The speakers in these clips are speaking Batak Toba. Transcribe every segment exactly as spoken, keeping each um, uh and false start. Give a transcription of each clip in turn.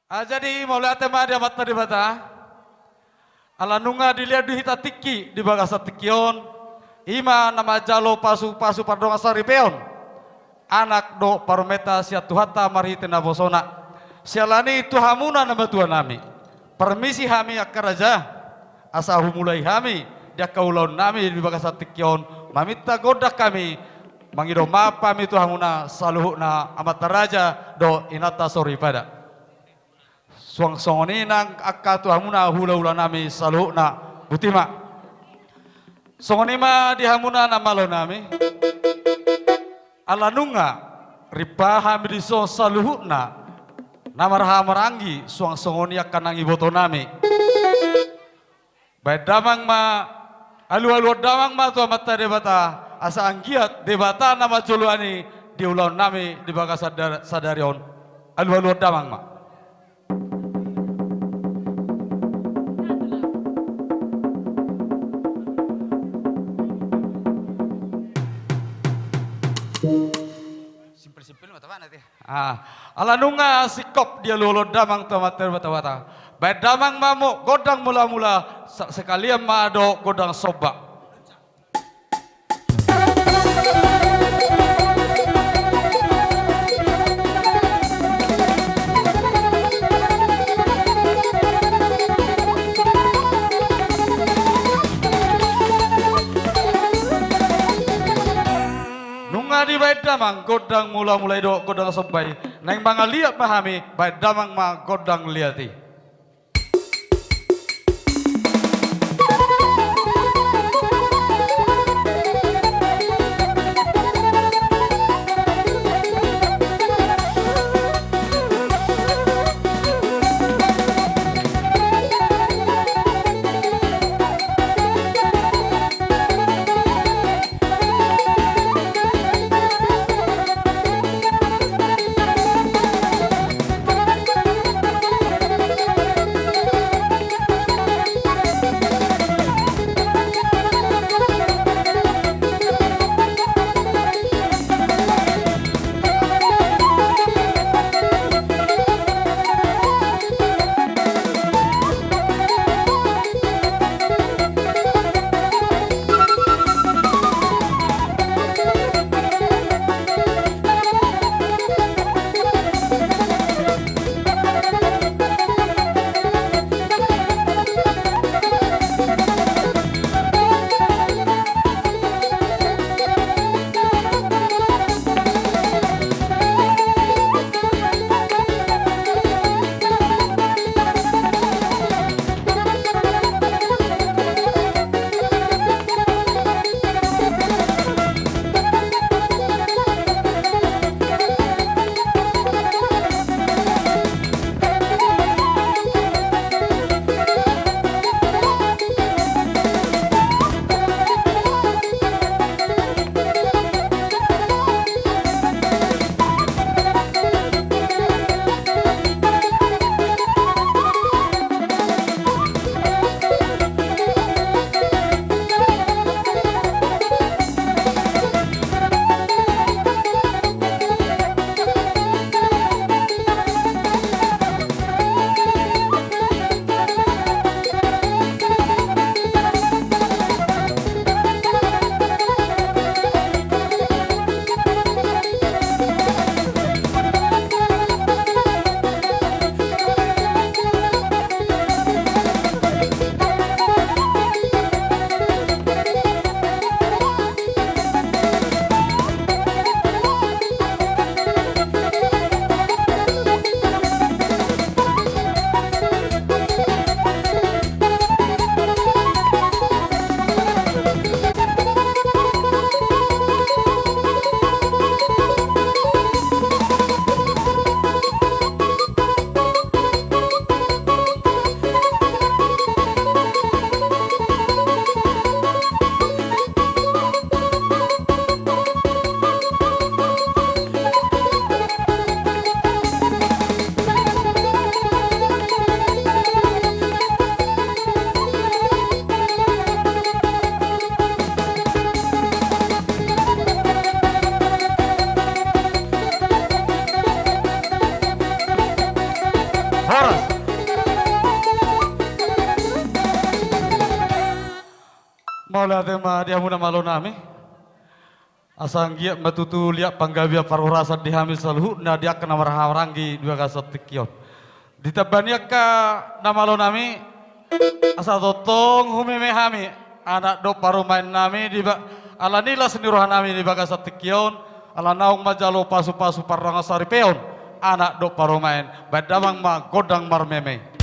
Ah, jadi mauliate ma di Amanta Debata. Ala nunga dilehon di hita tingki di bagasan tingki on, i ma na manjalo pasupasu pardongan saripeon, anak dohot parumaenta sian Tuhanta marhite naposona. Siala ni i tu hamuna na matua nami, parmisi hami angka raja, asa humulai hami di angka ulaon nami di bagasan tingki on, maminta gondang hami, mangido maaf hami tu hamuna saluhutna amanta raja dohot inanta soripada. Suang songon i nang angka tu hamuna hulahula nami saluhutna, botima. Songon i ma di hamuna na malo nami. Ala nunga ripaha hami dison saluhutna na marhaha maranggi, suang songon i angka nang iboto nami. Baen damang ma, alualuhon damang ma tu Amanta Debata, asa anggiat Debata na manjoloani di ulaon nami di bagasan da-, sadari on. Alualuhon damang ma. Simpel-simpel ma taba nanti. Ah, ala nunga singkop dialualuhon damang tu Amanta Debata. Baen damang ma mo gondang mulamula, sa-, sekalian ma dohot gondang somba. Nunga dibaen damang gondang mulamula i dohot gondang somba i, naeng mangaliat ma hami, baen damang ma gondang liat i. Horas. Mauliate ma di hamu na malo nami. Asa anggiat ma tutu liat panggabean parhorasan di hami saluhutna di angka na marhahamaranggi di bagasan tingki on. Ditamba ni angka na malo nami, asa tongtong humeme hami anak dohot parumaen nami di ba-, ala ni las ni roha nami di bagasan tingki on, ala naung manjalo pasupasu parrohangsa ripeon anak dohot parumaen, baen damang ma gondang marmeme.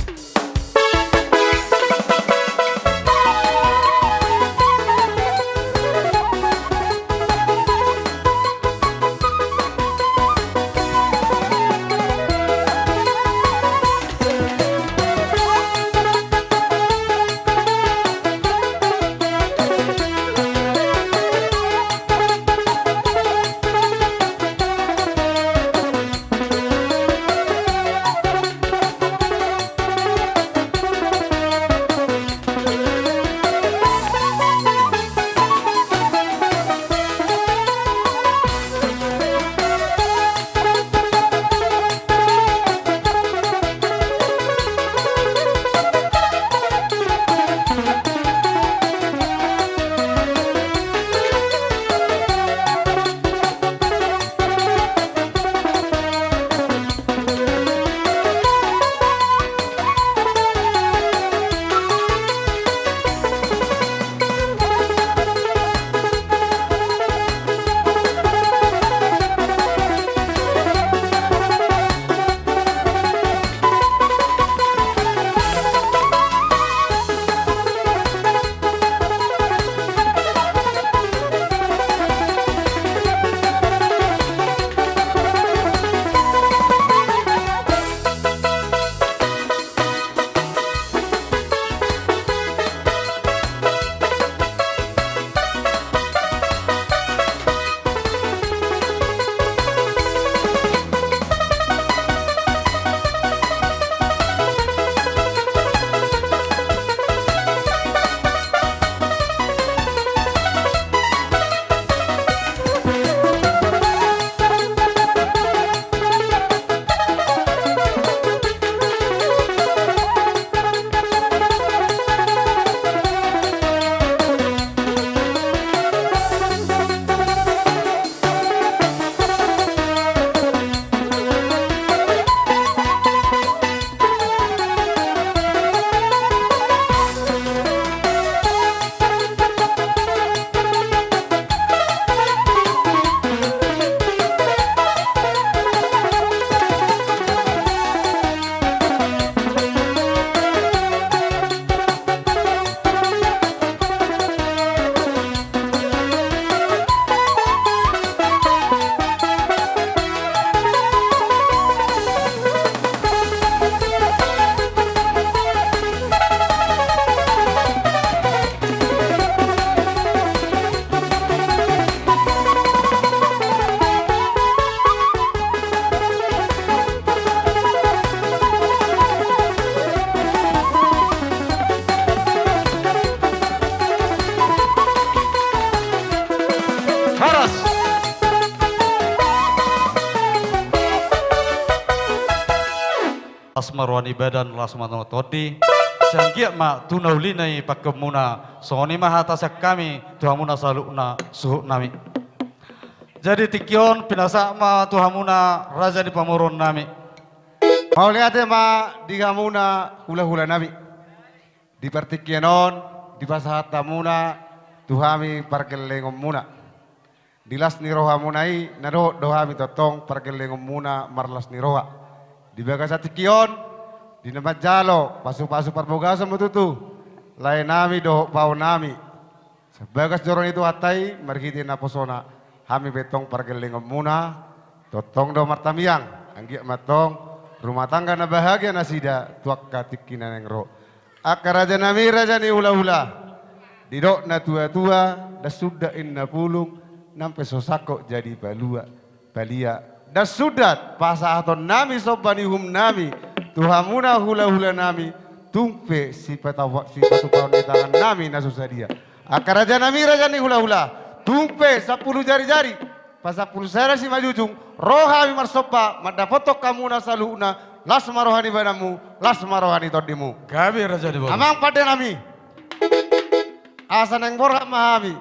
Horas. Las ma roha ni badan, las ma roha ni tondi. Sai anggiat ma tu na uli na i pangkeonmuna. Songon i ma hata sian hami tu hamuna saluhutna suhut nami. Jadi tingki on pinasahat ma tu hamuna raja ni pamoruon nami. Mauliate ma di hamuna hulahula nami. Di partingkian on dipasahat hamuna tu hami pargellengonmuna. Di las ni rohamuna i na dohot do hami tongtong pargellengonmuna marlas ni roha. Di bagasan tingki on, di na manjalo pasupasu parbagason ma tutu lae nami dohot pao nami. Sian bagas joro ni Tuhanta i marhite naposona hami be tong pargellengonmuna, tongtong do martamiang, anggiat ma tong rumah tangga na bahagia nasida tu angka tingki na naeng ro. Angka raja nami, raja ni hulahula, didok na tuatua, das sundat inna pulung, nang pe so sangkot jadi palua, palia. Das sundat pasahaton nami somba ni uhum nami tu hamuna hulahula nami, tung pe sipata-, sipatupaon ni tangan nami na so sadia. Angka raja nami, raja ni hulahula, tung pe sampulu jarijari Pasampulu sada simanjujung, ro hami marsomba, mandapothon hamuna saluhutna, las ma roha ni badanmu, las ma roha ni tondimu. Gabe raja ni boru. Amang pande nami. Asa naeng borhat ma hami.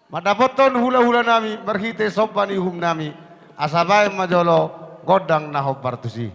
Mandapothon hulahula nami, marhite somba ni uhum nami. Asa baen ma jolo, gondang na hombar tusi.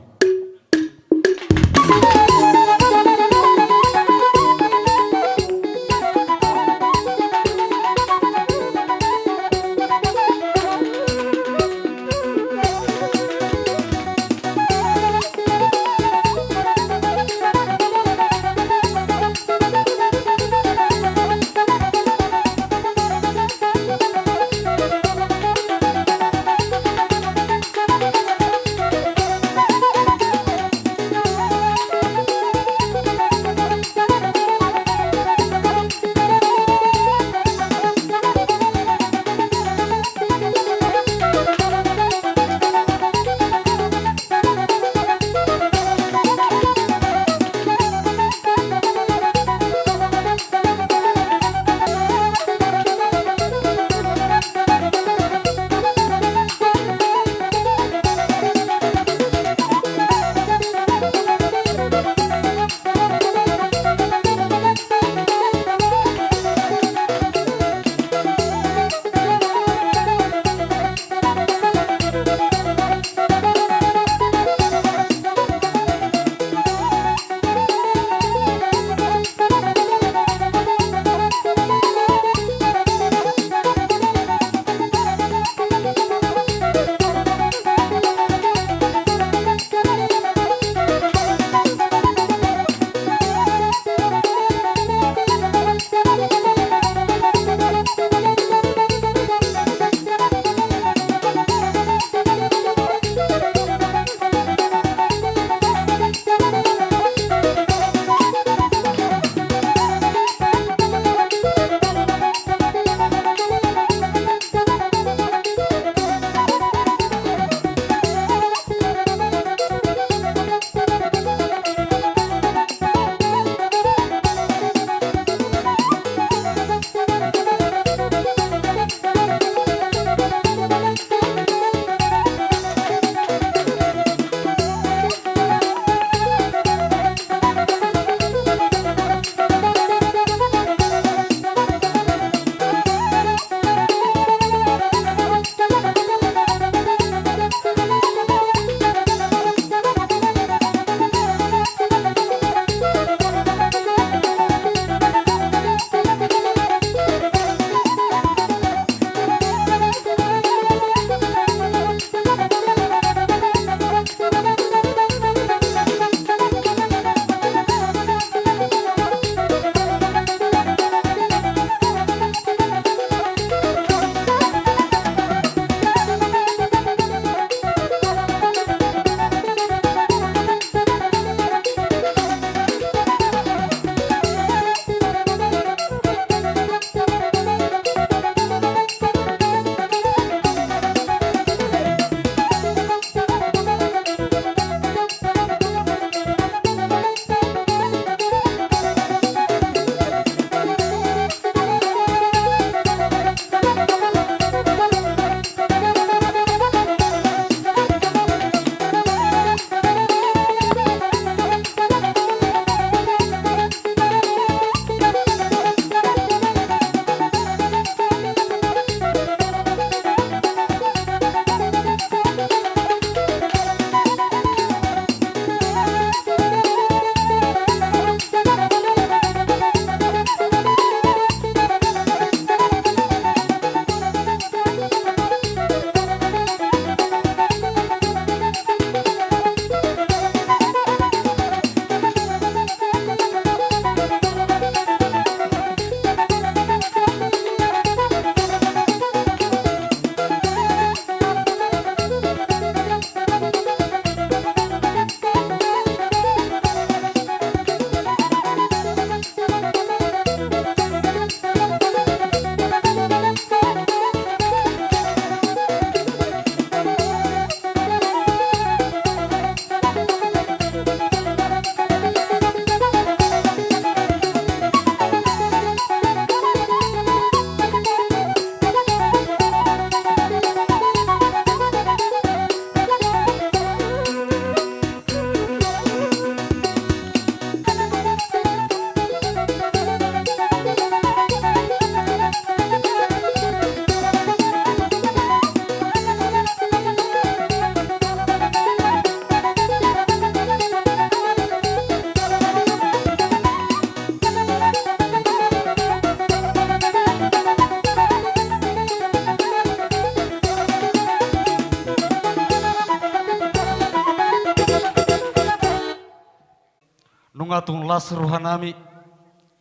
Nunga tung las rohanami,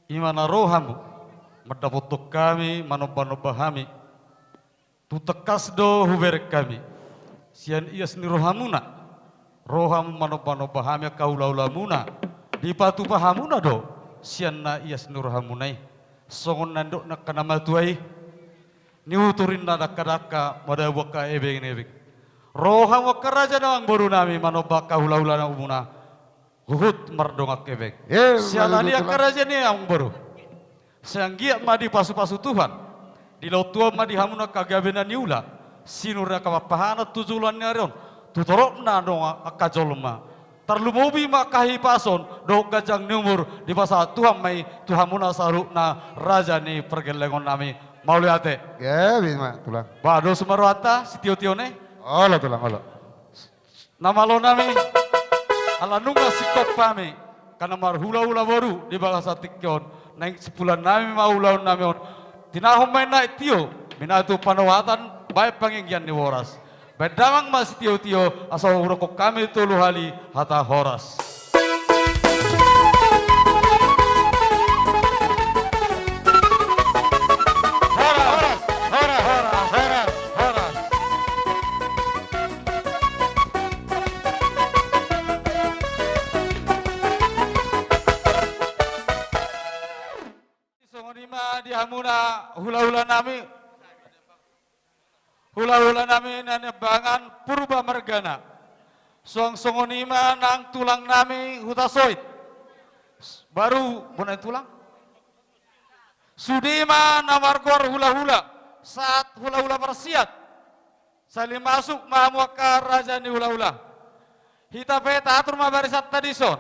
i ma na ro hamu mandapothon hami, manombanomba hami. Tung tangkas do hubereng hami sian ias ni rohamuna, ro hamu manombanomba hami angka hulahulamuna, dipatupa hamuna do sian na ias ni rohamuna i. Songon na nidok ni angka na matua i, niutur inna dangkadangka, madabu angka ebengebeng. Ro hamu angka raja nami, amangborunami, manomba angka hulahulamuna, huhut mardongan hepeng. Siala ni angka raja nami, amangboru, sai anggiat ma dipasupasu Tuhan, dilehon Tuhan ma di hamuna angka gabe na niula, sinur ni angka parpahanan tu joloan ni ari on, tu toropna dongan angka jolma. Tarlumobi ma angka hahipason dohot ganjang ni umur, dipasahat Tuhan ma i tu hamuna saluhutna, raja ni pargellengonnami. Mauliate. Gabe ma, Tulang. Ba dos ma rohanta sitiotio ne. Olo, Tulang, olo. Na malo nami, ala nunga singkop hami angka na marhulahula boru di bagasan tingki on, naeng sipulan nami ma ulaon nami on. Tinahon ma inna tio, minantu panouhatan, bahen panginggian ni boras. Bahen damang ma sitiotio, asa hudokkon hami tolu hali hata horas. Horas, horas, horas, horas, horas. Songon i ma di hamuna hulahula nami, hulahula nami na niambangan Purba margana. Suang songon i ma nang tulang nami Hutasoit. Baru bona tulang. Sude ma na margoar hulahula, sahat hulahula parsiat. Sali masuk ma hamu angka raja ni hulahula. Hita pe taatur ma barisanta dison.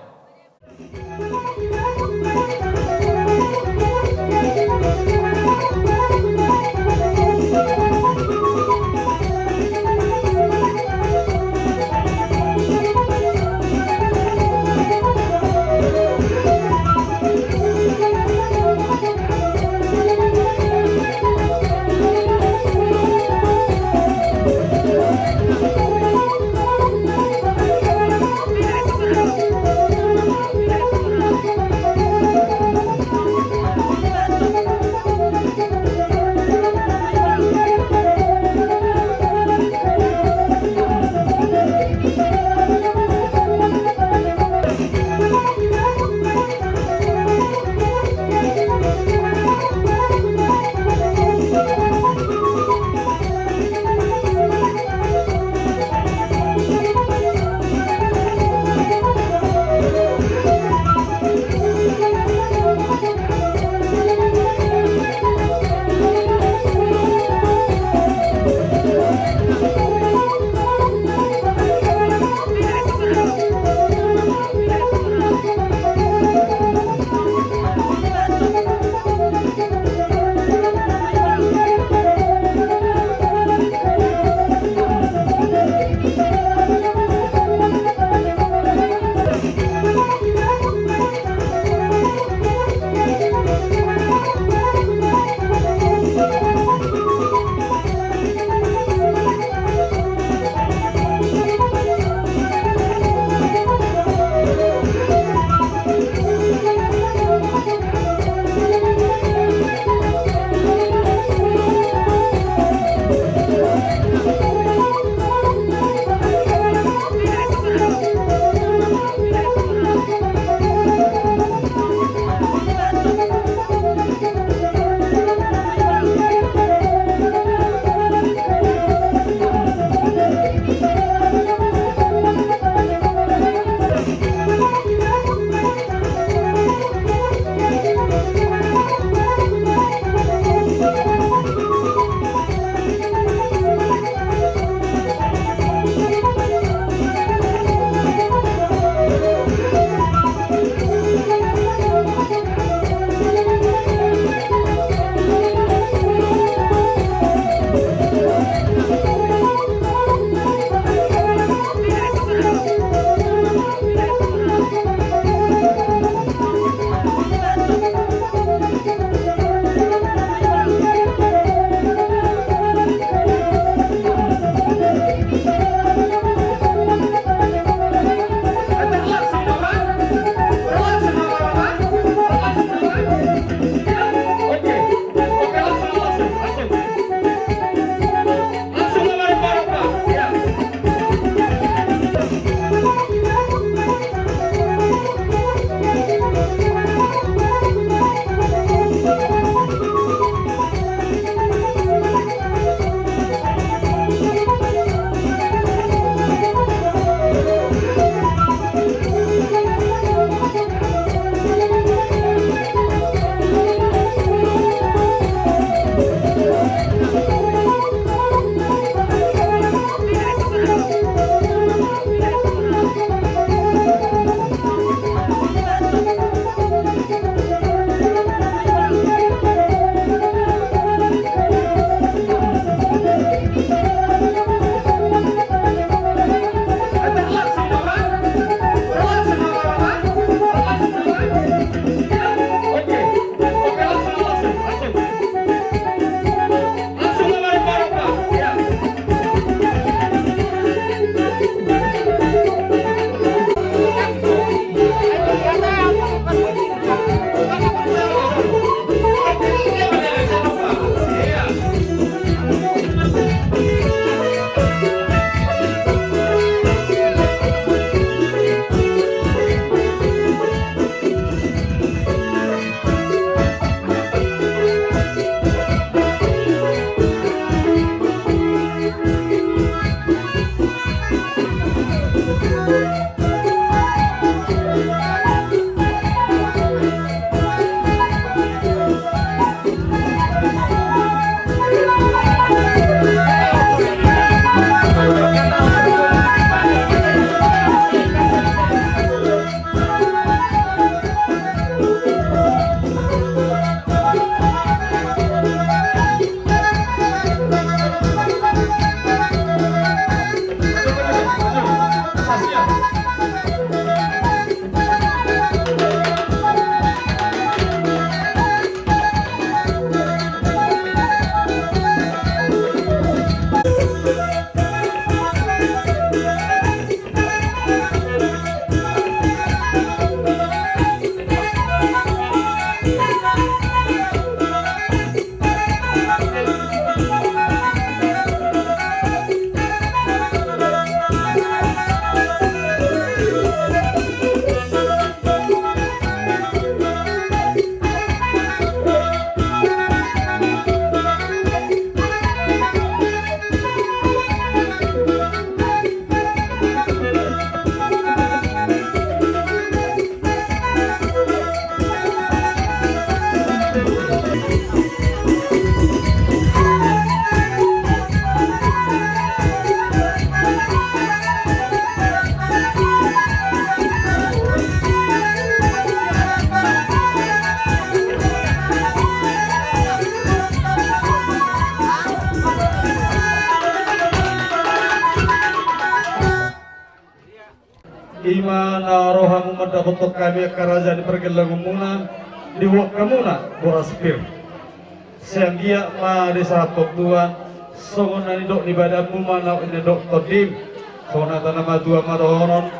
Ima na ro hamu mandapothon hami angka raja ni pargellangonmuna, diboan hamuna boras pir. Sai anggiat ma disahathon Tuhan, songon na nidok ni badanmu ma na nidok tondim. Songon hata na matua ma dohonon,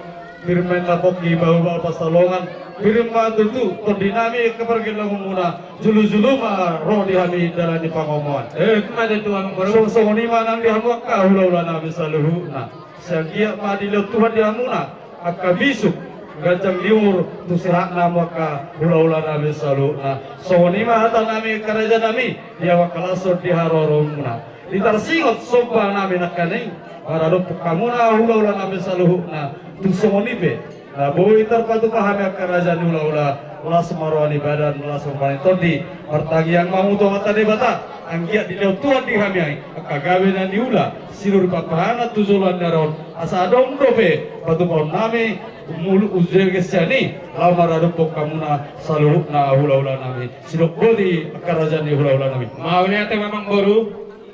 pir ma inna pongki, bahulbahul pansalongan. Pir ma tutu tondinami angka pargellangonmuna, julujulu ma ro di hami dalan ni pangomoan. Eh, ma tutu, amang boru. Songon i ma nang di hamu angka hulahulanami saluhutna. Sai anggiat ma dilehon Tuhan di hamuna angka bisuk ganjang ni umur, tu sehatna hamu angka hulahulanami saluhutna. Songon i ma hatanami angka rajanami, di hamu angka las on di haroromuna. Di tarsingot sombanami nangkaning, maradophon hamuna hulahulanami saluhutna. Tung songon i pe na boi tarpatupa hami angka raja ni hulahula, las ma roha ni badan, las ma roha ni tondi. Martangiang ma hamu tu Amanta Debata, anggiat dilehon Tuhan di hami angka gabe na niula, sinur papahangan tu joloan ni ari on, asa adong dope patupaonnami, molo umjolo sian i, laho maradophon hamuna saluhutna hulahulanami. Sidok boti angka raja ni hulahulanami. Mauliate ma amang boru,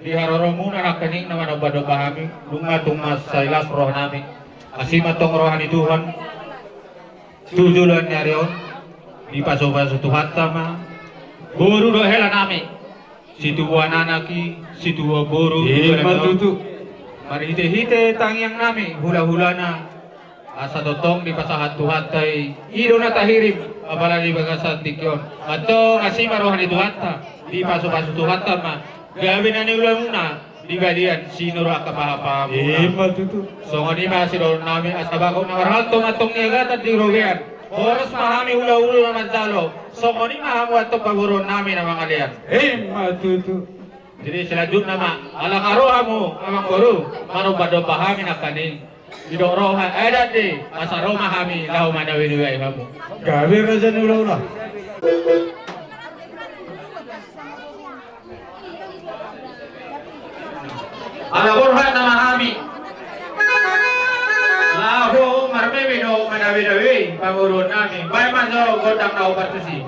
di haroromuna nangkaning na manombanomba hami, nunga tung mansai las rohanami. Asi ma tong roha ni Tuhan tu joloan ni ari on, dipasupasu Tuhanta ma boru dohot helanami, situbuan anak i, situbuan boru. Ima tutu. Marhitehite tangiangnami hulahulana, asa tongtong dipasahat Tuhanta i, i do na tahirim, apala di bagasan tingki on. Mantong asi ma roha ni Tuhanta, dipasupasu Tuhanta ma gabe na niulamuna di balian, sinur angka pahapahanmuna. Ima tutu. Songon i ma sidohononnami, asa bagot na marhalto ma tong niagatan di robean. Horas ma hami hulahula na manjalo, songon i ma hamu antong pamoruonnami na mangalean. Ima tutu. Jadi selanjutna ma, ala nga ro hamu amang boru, manombanomba hami nangkaning. Didok roha adat i, asa ro ma hami laho manawenawe hamu. Gabe raja ni hulahula. Ala borhat nama hami laho marmeme dohot manawenawe pamoruonnami. Baen ma jo gondang na hombar tusi.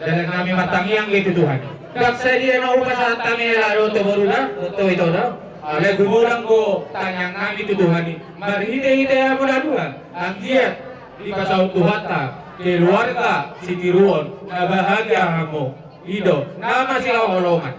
Jala nami martangiang i tu Tuhan. Ndang sadia na hupasahat hami hela dohot tu boruna, dohot tu itoda. Alai gumolang do tangiang nami tu Tuhan i. Marhitehite hamu na dua, anggiat dipasaut Tuhanta keluarga sitiruon na bahagia hamu. I do na masihaholongan.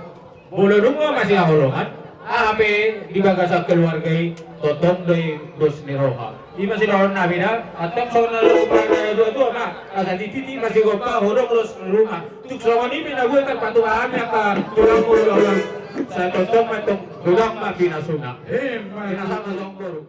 Molo dung ma masihaholongan, ah, Hape di bagasan keluarga i tongtong do i dos ni roha. I ma sidohonon nami da, antong songon na didok ni natuatua ma, asa titi ma sigompa, hodong los ruma. Tung songon i pe na boi tarpatupa hami angka tulangmu, ulaon. Sai tongtong ma antong godang ma pinasuna. Ima. Pinasahat ma antong boru.